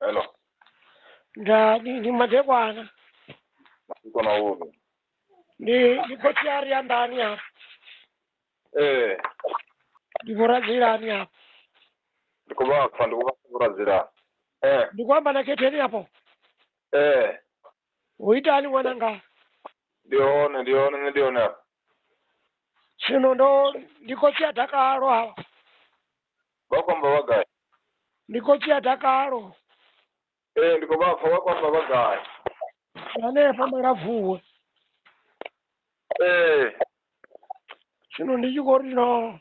Hello. Nda ndi madekwana. Ndi kona u Ndi khotsi a ri anḓani hafha. Eh. Ndi vho Radzilani hafha. Ndi khou vha pfa, ndi khou vha pfa vho Radzilani. Eh. Ndi khou amba na Khetheni afho. Eh. Hu itani ṅwananga? Ndi hone, ndi hone, nṋe ndi hone afha. Zwino ndo ndi khotsi a Dakalo hafha. Vha khou amba vha gai? Ndi khotsi a Dakalo. Ee, ndi khou vha pfa, vha khou amba vha gai? Hanefha Malavuwe. Ee. Zwino ndi tshi khou ri no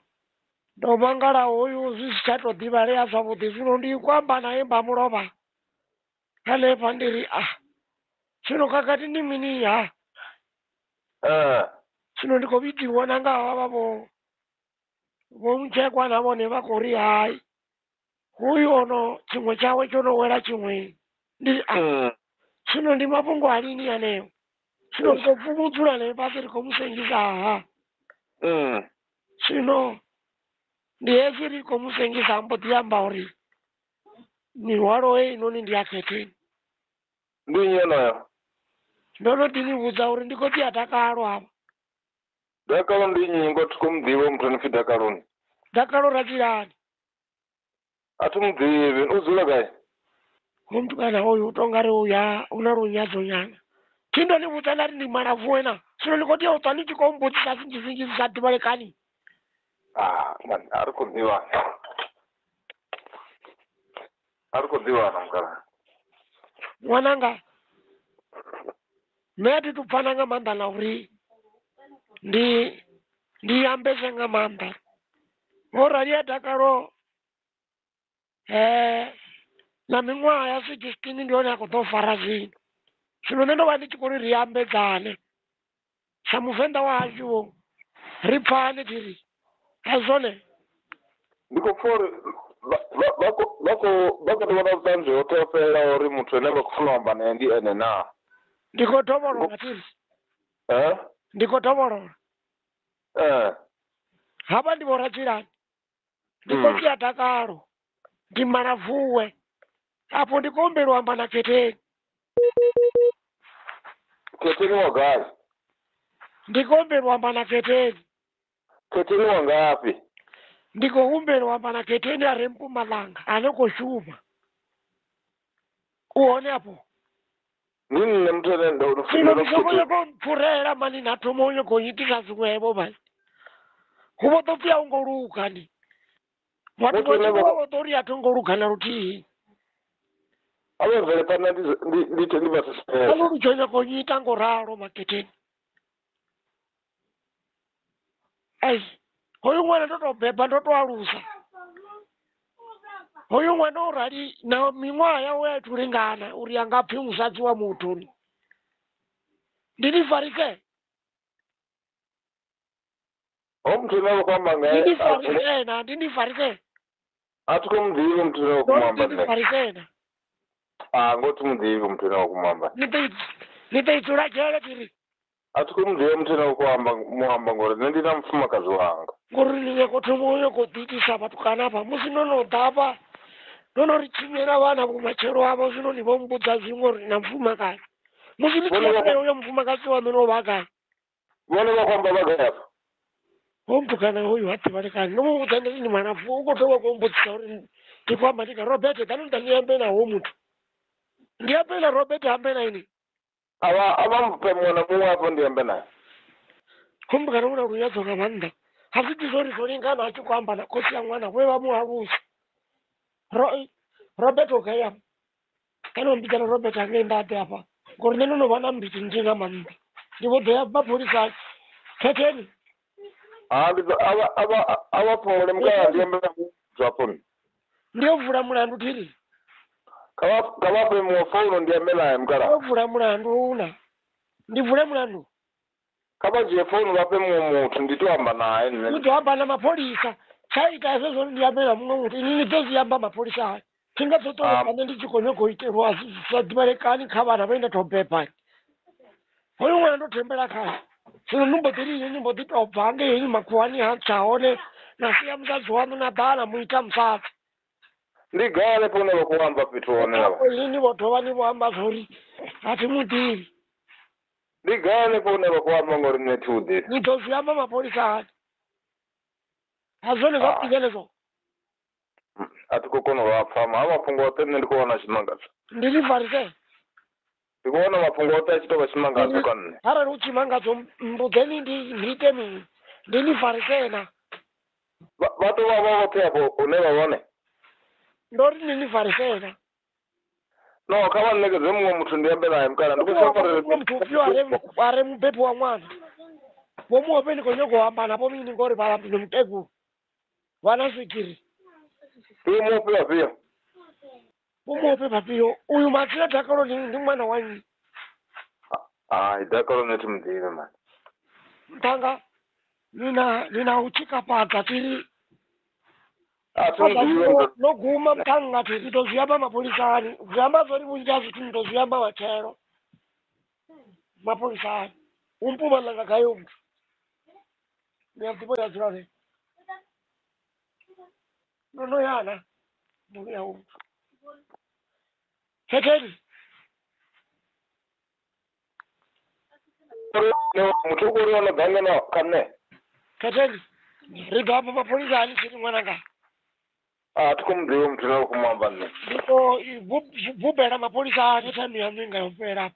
ndo mangala hoyu zwi si tsha tou ḓivhalea zwavhuḓi. Zwino ndi khou amba naye Mbamulovha hanefha ndi ri a zwino khakhathi ndi mini ha? Eh. Zwino ndi khou vhidziwa na nga havha vho vho Mutshekwa na vhone vha khou ri hai hoyu ono tshiṅwe tshawe tsho no wela tshiṅweni. Ndi ri a zwino ndi mafhungo a lini aneo? Zwino ri khou pfumudzula naye fhasi ri khou mu sengisa ha. Zwino ndi hezwi ri khou mu sengisa mbo ḓi amba uri mihwalo heinoni ndi ya Khetheni. Ndi nnyi onoyo? Ndo no ḓi ni vhudza uri ndi khotsi a Dakalo hafha. Dakalo ndi nnyi? Ngo thi khou mu ḓivha muthu ano pfi Dakaloni. Dakalo Radzilani. A thi mu ḓivhi. U dzula gai? Hoyu mutukana hoyu u tonga ri uya u na lunyadzo nyana. Thi ndo ni vhudza nda ri ndi Malavuwe na. Zwino ni khou tea u ṱwa ni tshi khou mbudzisa zwinzhi zwinzhi zwi sa ḓivhalekani. Ah, man, a ri khou ḓivhana. A ri khou ḓivhana mukalaha. Ṅwananga, nṋe a thi tu pfana nga maanḓa na uri ndi ndi ambese nga maanḓa. Ngo rali ya Dakalo na miṅwaha ya 16 ndi hone a khou ḓo fara zwino. Zwino nṋe ndo vha ndi tshi khou ri ri ambedzane sa muvenḓa wa hashu ri pfane thiri a zwone. Ndi khou pfa uri vha khou tou vha na vhuṱanzi hoṱhe ho fhelelaho uri muthu ane vha khou funa u amba nae ndi ene naa? Ndi khou dovholola thiri. Eh? Ndi khou dovholola. Eh. Havha ndi vho Radzilani. Ndi khotsi a Dakalo. Ndi Malavuwe. Afho ndi khou humbela u amba na Khetheni. Khetheni wa gai? Ndi khou humbela u amba na Khetheni. Khetheni wa ngafhi? Ndi khou humbela u amba na Khetheni a re Mpumalanga ane khou shuma. U hone afho? Ndi nṋe muthu ane ndo Zwino ndi songo nyaka u mpfurela mani na thoma u nyaka u itisa zwiṅwevho mani. Hu vho ḓo pfi a u ngo luga ni. Vhathu Muthu ane vho vho ḓo ri a tho ngo luga na luthihi. A vha bvele phanḓa ndi ndi ndi vha thetshelese. A lu tsho nyaka u nyita ngo ralo Maketheni. Ai, hoyu ṅwana ndo tou beba ndo tou alusa. Hoyu ṅwana o rali na miṅwaha yawe a thu lingana uri a nga pfi musadzi wa muthu ni. Ndi ni farise? Ho muthu ane vha khou amba ngae. Ndi ni farise na, ndi ni farise. A thi khou mu ḓivhi muthu ane vha khou mu amba Ndi ni nṋe. farise na. A ngo thi mu ḓivhi muthu ane vha khou mu amba. Ni ḓo i dzula dzhele thiri. A thi khou mu ḓivha muthu ane vha khou amba mu amba ngori nṋe ndi na mufumakadzi wanga. Ngori ni nyaka u thoma u nyaka u ḓiitisa vhatukana hafha musi no no ḓa hafha no no ri tshinyela vhana vhumatshelo havho zwino ni vho mbudza zwiṅwe uri na mufumakadzi. Musi ni tshi Vhone vha ya uyo mufumakadzi waṋu no vha gai? Vhone vha khou amba vha gai afha? Ho mutukana hoyu ha ḓivhalekani ndo mu vhudza ndi ri ndi Malavu u khou thoma u khou mbudzisa uri ndi khou amba ndi kha Robert ḓani ḓa ni ambe na hoyu muthu. Ndi ambe na Robert ambe na ini. A vha a vha mphe muṅwe na muṅwe afho ndi ambe naye. Ho mutukana u na lunyadzo nga maanḓa. Ha zwi ḓi uri zwo lingana a tshi khou amba na khotsi ya ṅwana we vha mu alusa. Robert o gai afha? Kana u mbidza na Robert hangei nda ḓe afha ngori nṋe ndo no vha na mbiti nnzhi nga maanḓa. Ndi vho ḓo ya mapholisani. Khetheni. Ha ndi ḓo a vha a vha a vha fhumule mukala ndi ambe na muthu afho. Ndi yo vula mulandu thiri. Kha vha fhe muṅwe founu ndi ambe naye mukala. Ndi yo vula mulandu una. Ndi vule mulandu. Kha vha dzhie founu vha fhe muṅwe muthu ndi to amba naye nṋe. Ni ḓo amba na mapholisa. Tsha ita hezwo ndi ambe na muṅwe muthu ini ni ḓo zwi amba mapholisa hayo. Thi nga ḓo ṱola nṋe ndi tshi khou nyanga u itelwa zwi sa ḓivhalekani kha vhana vhe nda tou beba. Hoyu ṅwana ndo thembela khae. Zwino ni mbo ḓi ri ni mbo ḓi tou bva hangei makhuwani ha ntsha hone na sia musadzi waṋu na ḓa na mu ita musadzi. Ndi gai hanefho hune vha khou amba fhethu hone avha? Ini vho dovha ni vho amba zwori a thi muḓivhi. Ndi gai hanefho hune vha khou amba ngori nṋe thi u ḓivhi? Ni ḓo zwi amba mapholisani. A zwone zwavhuḓi zwenezwo. A thi khou kona u vha pfa ha mafhungo oṱhe nṋe ndi khou wana tshimangadzo. Ndi ni farise? Ndi khou wana mafhungo oṱhe a tshi tou vha tshimangadzo kha nṋe. Arali hu tshimangadzo mbudzeni ndi ite mini? Ndi ni farise na? Vha tou vha vha vhoṱhe afho hune vha vhone? Ndo ri ni ni farise na? No, kha vha nṋekedze muṅwe muthu ndi ambe naye mukala. Ndi khou shavha uri muṅwe muthu ufhio a re mubebi wa ṅwana. Vho Muofhe ni khou nyaga u amba navho mini ngori vha ndi muṱegulu. Vha na swigiri. Ndi Muofhe vhafhio? Vho Muofhe vhafhio? Uyu Matsina Dakalo ndi ṅwana wa nnyi? Hai, Dakalo nṋe thi muḓivhi mani. Nthanga ni na u tshikafhadza thiri. A thi muḓivhi. No guma mthanga thi ri ḓo zwi amba mapholisani. Zwi amba zwori vhunzhi ha zwithu ni ḓo zwi amba matshelo. Mapholisani. U Mpumalanga gai hoyu muthu? Ni a ḓivha ya dzula hone? No no yana. No ya u. Khetheni. Muthu u khou ri ono ḓa ngeno kha nṋe. Khetheni. Ri ḓo amba mapholisani tshini ṅwananga. A thi khou muḓivhi muthu ane a khou mu amba nṋe. Ndi ḓo bubela mapholisani time yaṋu i nga yo fhela.